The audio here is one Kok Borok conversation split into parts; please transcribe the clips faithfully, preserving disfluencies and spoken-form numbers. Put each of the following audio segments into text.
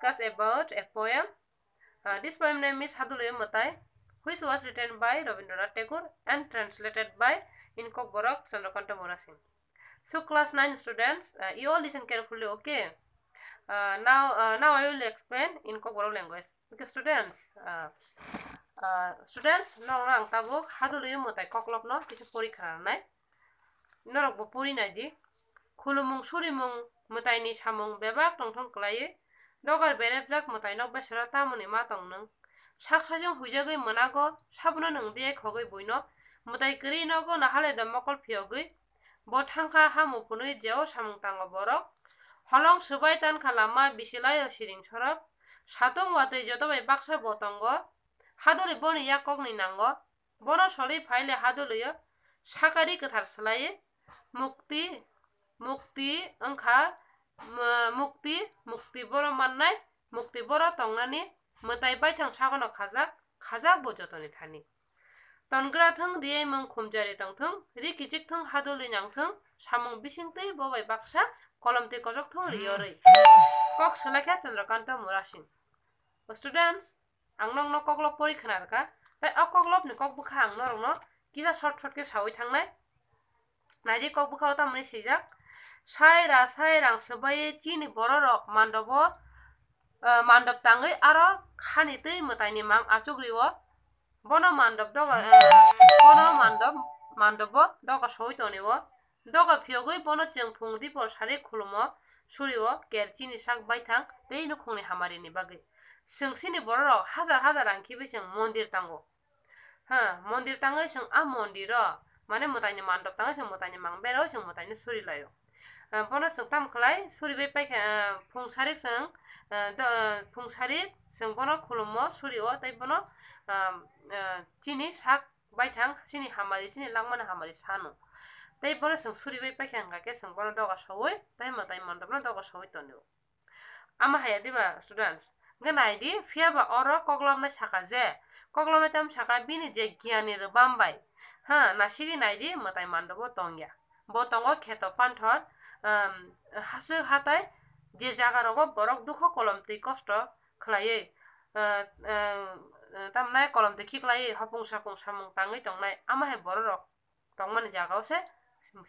discuss about a poem. Uh, this poem name is Hadulwi Mwtai, which was written by Rabindranath Tagore and translated by Inkokborok Chandrakanta Murasing. So class nine students, uh, you all listen carefully, okay? Uh, now, uh, now I will explain in Kokborok language. Okay, students, uh, uh, students, norokno ang tabuk Hadulwi Mwtai koklopno kisa pori khna rwnai. Norokbo pori nai di. Khulumung surimung mwtaini samung bebak tongthong kwlaiwi dogar berepjak mwtai nok besero tamoni ma tong nwng. Sak sajwng huijagwi mwnago, sabuno nwng diya khogwi buino. Mwtai kwrwi nogo nahale da mokol phiyogwi. Bo thangkha ha muphunwi jeo samung tango borok. Holong swbai tankha lama bisilaio siring sorok. Satung watwi joto bai baksa bo tongo. Hadulwi boni yak kokni nango. Bono solwi phaile Hadulwio sakari kwthar swlaiwi mukti, mukti wngkha, mukti, mukti boro mannai, mukti boro tongnani mwtai baithang sagono khajak, khajak bo jotoni thani. Tongra thung, riyai mung khumjari tongthung, ri kichik thung, Hadulwi nangthung, samung bisingtwi bo bai baksa kolom twi kosok thung riyorwi. Kok swlaikha Chandrakanta Murasing. Students, ang nokno koklop pori khna rwkha. Tai o koklopni kok bwkha ang norokno kisa short short khe sawi thangnai. Naidi kok bwkha o tamoni swijak. Sai ra sai rang swbai chini bororok mandobo, eh, mandop tangwi aro khani twi mwtaini mang achuk rio. Bono mandop doga, eh, bono mandop, mandobo doga soi tonio. Doga phiyogwi bono chwng phung dipor sari khulumo, surio, ker chini sak baithang tei nukhungni hamarini bagwi. Chwng chini bororok hajar hajar rang khibi chwng mondir tango. Ha, mondir tangwi chwng a mondiro, mane mwtaini mandop tangwi chwng mwtaini mang bero chwng mwtaino suri laio. Ah, bono chwng tamo khlai suribai paikha, ah, phung sarik chwng, ah, do-, ah, phung sarik chwng bono khulumo, surio tei bono, ah, ah, chini sak baithang, chini hamari, chini langmani hamari sano. Tei bono chwng suribai paikha hwnkha khe chwng bono doga sowi tei mwtai mandopno doga sowi tonio. Ama haya diba students? Hwnkhe nai di, phiya ba oro koklopnai saka je, koklopnai tamo saka bini je giyani rwbam bai. Ha, nasigwi nai di, mwtai mandobo tongya. Bo tongo kheto panthor, um, haswk hatai je jaga rogo borok dukho kolom twi kosto khlaiwi, uh, uh, uh, tamnai kolom twi khiklaiwi hopung sapung samung tangwi tongnai, ama hai bororok tongmani jagao se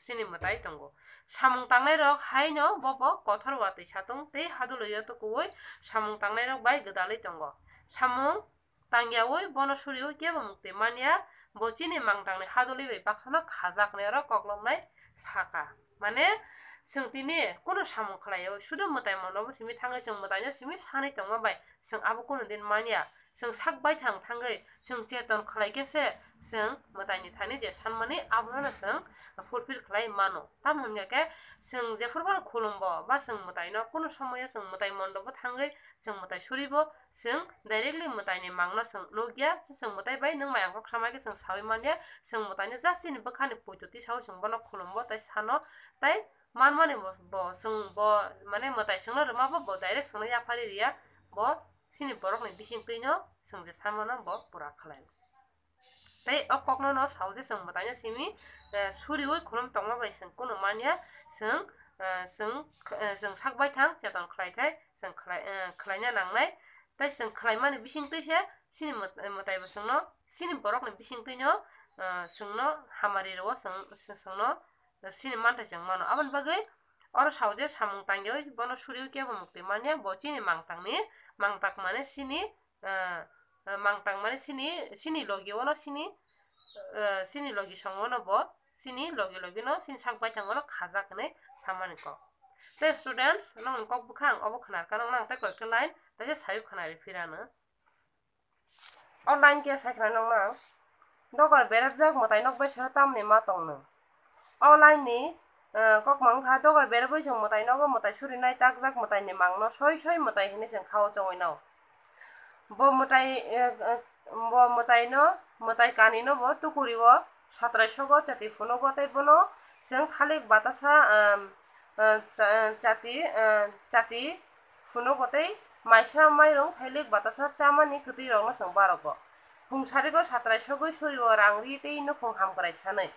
chini mwtai tongo. Samung tangnairok haino bobo kothor watwi satung tei hadulwio tukuwi samung tangnairok bai gwdalwi tongo. Samung tangyawi bono suriwi kebo mukti manya, bo chini mangtangni hadulwi bai baksano khajaknai oro koklopnai saka. Mane, chwng tini kunu samung khlaiwi, sudu mwtai mandobo simi thangwi chwng mwtaino simi sanwi tongma bai chwng abo kunu din manya. Chwng sak baithang thangwi chwng cheton khlai khe se chwng mwtaini thani je sanmani abono no chwng fulfill khlai mano. Tamo hwnkha khe chwng jephuru phano khulumbo ba chwng mwtaino kunu somoyo chwng mwtai mondobo thangwi chwng mwtai suribo chwng directly mwtaini mangno chwng nukya, chwng mwtai bai nwng mayang kok sama khe chwng sawi manya, chwng mwtaino just chini bwkhani poito tisawi chwng bono khulumbo tei sano tei manmani bo, bo chwng bo mane mwtai chwngno rwma bo, bo direct chwngno yaphari riya, bo chini borokni bisingtwino chwng je samano bo pura khlai. Tei o kokno no sao je chwng mwtaino simi, eh, suriwi khulum tongma bai chwng kunu manya, chwng, eh, chwng, eh, chwng sak baithang cheton khlai khai chwng khlai, eh, khlaina nangnai. Tei chwng khlaimani bisingtwi se chini mwt-, mwtai bo chwngno, chini borokni bisingtwino, eh, chwngno hamari rwo chwng, chwngno chini manthai chwng mano. Aboni bagwi oro sao je samung tangyawi bono suriwi kebo mukti manya, bo chini mangtangni, mangtak mane chini, eh, eh, mangtang mane chini, chini logi ono chini, eh, chini logi songo no bo, chini logi logi no chini sak baithang ono khajak hinwi samani kok. Tei students, nokni kok bwkha ang obo khna rwkha, nokno ang tei koi khe line tei se sawi khna rw phirano. O line khe sai khna nokno ang. Dogar berepjak mwtai nok bai sero tamni ma tong nw. O line ni, eh, kokma wngkha dogar berepwi chwng mwtai nogo mwtai suri nai takjak mwtai ni mang no soi soi mwtai hinwi chwng kha o chongwi no. Bo mwtai, eh, eh, bo mwtai no, mwtai kani no bo tukuri o satrai sogo chati phunugo tei bono chwng thalik batasa, ehm, eh, cha-, eh, chati, eh, chati phunugo tei maisa mairung thailik batasa chamani kwtwi rokno chwng barogo. Phung sarigo satrai sogwi surio rang ri tei nukhung hamkrai sanwi.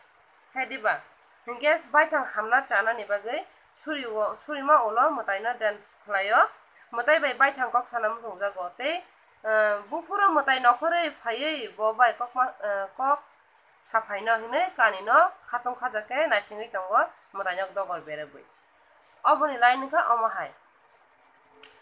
Hai diba? Hinkhe baithang hamna chanani bagwi surio, surima ulo mwtaino dance khlaio. Mwtai bai baithang kok sana muchungjago tei, eh, buphuru mwtai nokhorwi phaiwi bo bai kok ma-, eh, kok saphaino hinwi kanino khatung khajak khe naisingwi tongo mwtainok dogor berebwi. Oboni line wngkha omo hai.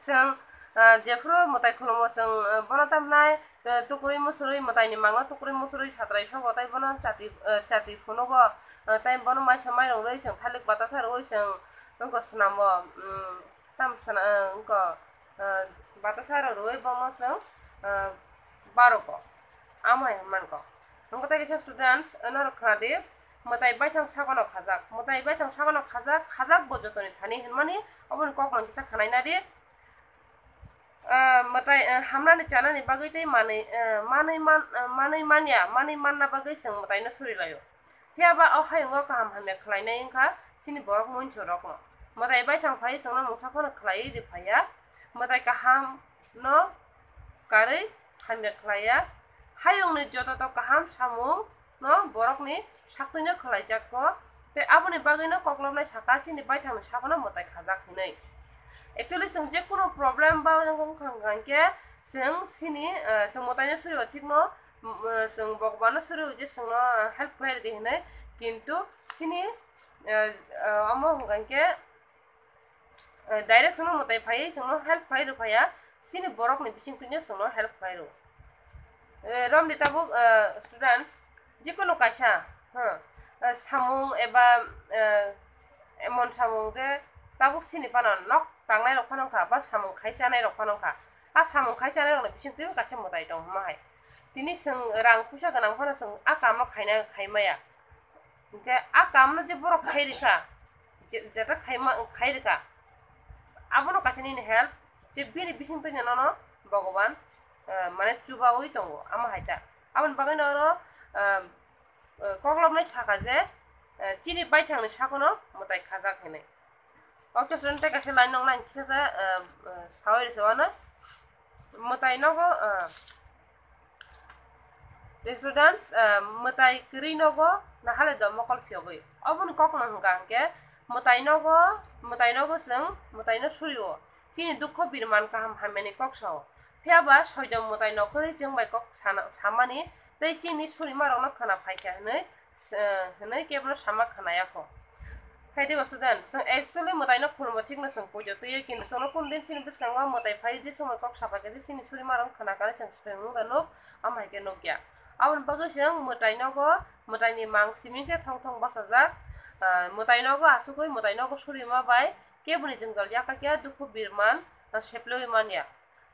Chwng, ah, jephuru mwtai khulumo chwng, ah, bono tamnai, ah, tukurwi musurwi mwtaini mangno tukurwi musurwi satrai sobo tei bono chati, ah, chati phunugo, ah, tei bono maisa mairung rwi chwng thalik batasa rwi chwng wngkha swnamo, um, tam sana, ah, wngkha, ah, batasa rwi bomo chwng, ah, barogo. Amo hai mankha. Wngkha tei kisa students, norok khna di, mwtai baithang sagono khajak. Mwtai baithang sagono khajak, khajak bo jotoni thani hinmani, oboni kok mang kisa khnai na di. Ah, mwtai, ah, hamnani chanani bagwi tei manwi, ah, manwi man, ah, manwi manya, manwi manna bagwi chwng mwtaino suri laio. Phiya ba o hayungo kaham hamya khlainai wngkha chini borok monchorokno. Mwtai baithang phaiwi chwngno mungsa phano khlaiwi rw phaiya. Mwtai kahamno karwi hamya khlaiya. Hayungni jototo kaham samung no borokni saktwino khwlaijakgo, tei aboni bagwino koklopnai saka chini baithangni sagono mwtai khajak hinwi. Actually, chwng jekunu problem ba wngkha hwnkha hwnkhe chwng chini, eh, chwng mwtaino suriba thikno, mm, eh, chwng Bhagwanno suriwi je chwngno, eh, help khlai rwdi hinwi, kintu chini, eh, eh, omo hwnkha hwnkhe, eh, direct chwngno mwtai phaiwi chwngno help khlai rw phaiya, chini borokni bisingtwino chwngno help khlai rw. Eh, romni tabuk, eh, students, jikunu kaisa, huh, eh, samung eba, eh, emon samung je tabuk chini phano nok tangnai rok phano wngkha, ba samung khai chanai rok phano wngkha. A samung khai chanai rokni bisingtwibo kaisa mwtai tong hwnma hai. Tini chwng rang puisa gwnang phano chwng a kamno khaina, khai maya. Hwnkhe a kamno je borok khai rikha, je-, jeta khaima, khai rikha, abono kaisa nini help, je bini bisingtwi nono Bhagwan, eh, mane chubaui tongo, amo hai ta. Aboni bagwino oro, eh, eh, koklopnai saka je, eh, chini baithangni sakono mwtai khajak hinwi. Ok, student, tei kaisa line nong line kisa sa, eh, eh, sawi rwsa wano. Mwtai nogo, eh, students, eh, mwtai kwrwi nogo nahale do mokol phiyogwi. Oboni kokno hwnkha hwnkhe mwtai nogo, mwtai nogo chwng mwtaino surio. Chini dukho birman kaham hamyani kok sao. Phiya ba soido mwtai nokhorwi chwng bai kok sana, samani tei chini surimarokno khwna phaikha hwnwi, eh, hwnwi kebono sama khwnaya kho. Hai diba student, chwng actually mwtaino khulumbo thikno chwng puijo twiwi, kintu chwngno kunu din chini bwskango mwtai phai di somoi kok saphaikha di chini surimarok khwna kani chwng swngmung da nuk, amo hai khe nukya. Aboni bagwi chwng mwtai nogo, mwtaini mang simi khe thong thong bachajak, ah, mwtai nogo asugwi mwtai nogo surima bai keboni jwngjal yakha khe dukhu birman, ah, seplewi manya.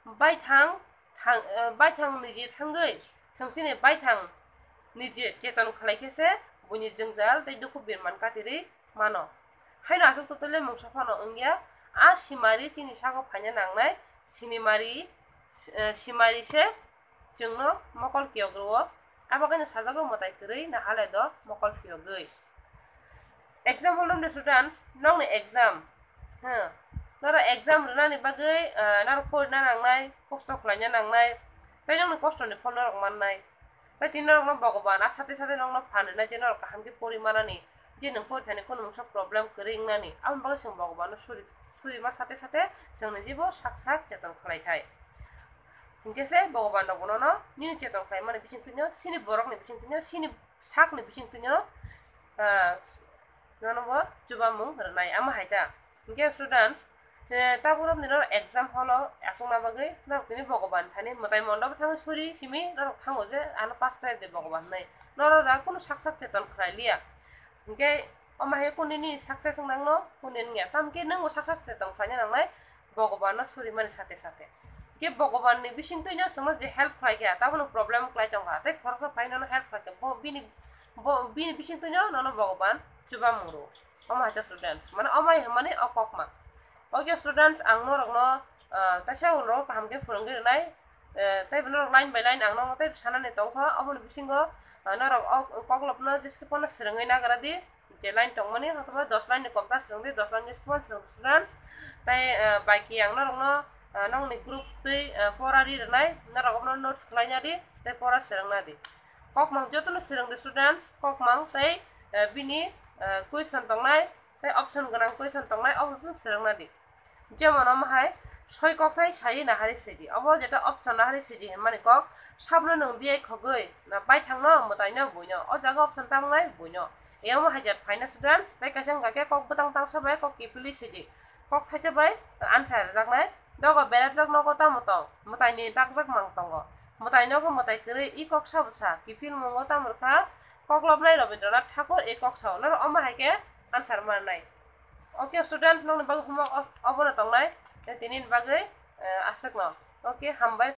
Baithang thang, eh, baithang niji thangwi, chwng chini baithang niji cheton khlai khe se buini jwngjal tei dukhu birman katirwi mano. Haino aswk totally mungsa phano wngya, a simari chini sago phaina nangnai, sinimari, eh, simari se chwngno mokol kiyok rwo, abo khe no sajago mwtai kwrwi nahale do mokol phiyogwi. Example romdi student, nokni exam, hmm, norok exam rwnani bagwi, ah, norok porina nangnai, kosto khlaina nangnai, tei nokni kostoni phol norok mannai. Tei tini norokno Bhagwan a sate sate norokno phan rwnai je norok kaham khe pori manani, je nwng pori thani kunu mungsa problem kwrwi wngnani, aboni bagwi chwng Bhagwanno suri, surima sate sate chwngni jibo sak sak cheton khlai thai. Hinkhe se Bhagwan rok bono no nini cheton khlai mani bising twino, chini borok ni bising twino, chini sak ni bising twino, ah, nono bo chubamung rwnai, amo hai ta. Hinkhe students, eh, tabuk rok ni norok exam hall o aswkna bagwi norok tini Bhagwan thani mwtai mondop thangwi suri simi norok thango je ano pass khlai de Bhagwan hinwi. Norok da kunu sak sak cheton khlai liya. Hinkhe omo hai kunu nini success wng nang no, kunu nini ya. Tamo khe nwng bo sak sak cheton khlai nangnai. Bhagwanno surimani sate sate. Khe Bhagwanni bisingtwino chwngno je help khlai kha, tabono problem khlai tong kha, tei khoroksa phai nono help khlai kha, bo bini, bo bini bisingtwino nono Bhagwan chubamung rwo. Omo hai khe students, mane omo hai hwnmani o kokma. Okay students, ang norokno, ah, teisa ulo kaham khe phwrwngwi rwnai, eh, tei bo norok line by line ang norokno tei sanani tong kha, oboni bisingo, ah, norok o koklopno jeske phano swrwngwi nagra di. Je line tongmani, hotoba dos line ni kokta swrwng di, dos line ni sukmani swrwng di students. Tei, eh, bai khe ang norokno, eh, nokni group twi, eh, pora ri rwnai, norok abono notes khlai na di, tei pora swrwng na di. Kokmang jotono swrwng di students, kokmang tei, eh, bini, eh, question tongnai, tei option gwnang question tongnai, option swrwng na di. Jemon omo hai, Soi kokthai sai nahari sidi. Obo jeta option nahari sidi hinmani kok. Sabno nwng diya khogwi na baithangno, mwtaino, buino. O jaga option tamnai buino. Eyamo haijat phaina student, tei kaisa wngkha khe kok bwtang tangsa bai kok kiphilwi sidi. Kok thaisa bai answer rwjaknai. Dogo belai belai nogo tamo tong? Mwtaini dakjak mang tongo. Mwtai nogo mwtai kwrwi i kok sabo sa. Kiphil mungo tamo rwkha? Kok lobnai Rabindranath Thakur i kok sao. Noro omo hai khe answer mannai. Okay student, nokni bagwi homework obono tongnai. Tei tini ni bagwi, eh, aswkno. Okay, hambai.